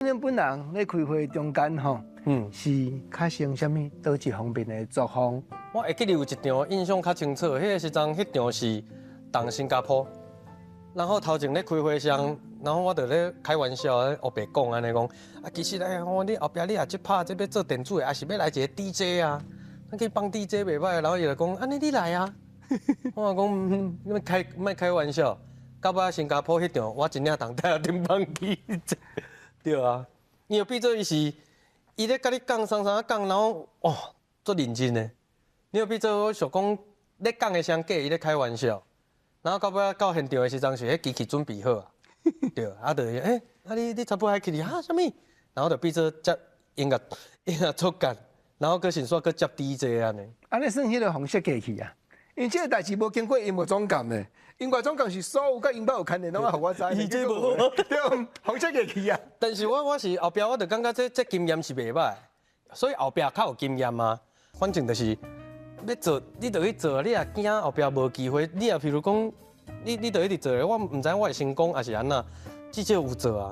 恁本人咧開會中間吼，是較像啥物？佗一方面的作風？我會記得有一場印象較清楚，彼個時陣，彼場是佇新加坡，然後頭前咧開會上，然後我就咧開玩笑，烏白講按呢講，啊，其實咧，我你後壁你若這拍這欲做電子的，抑是欲來一個 DJ 啊，咱去幫 DJ 袂䆀，然後伊就講，按呢你來啊，我講，你莫開莫開玩笑，到尾新加坡彼場，我真正當台頂幫 DJ，對啊，因為變做伊是，伊咧共你講，雙雙講，然後哦，足認真的。你有變做我想講，咧講的雙假，伊咧開玩笑，然後到尾到現場的時陣是彼機器準備好啊，對，啊就欸，啊你差不多愛去哩哈啥物？然後就變做接音樂音樂出干，然後閣先煞閣接 DJ 按呢。按呢算彼个方式過去啊？因為這個代誌無經過音樂總監的，音樂總監是所有佮音樂有牽連攏愛予我知。伊這無對，方式過去啊。但是我是後壁我就感覺這經驗是袂䆀，所以後壁較有經驗啊。反正就是欲做，你就去做，你若驚後壁無機會，你若譬如講，你就一直做，我毋知我會成功抑是按怎，至少有做啊。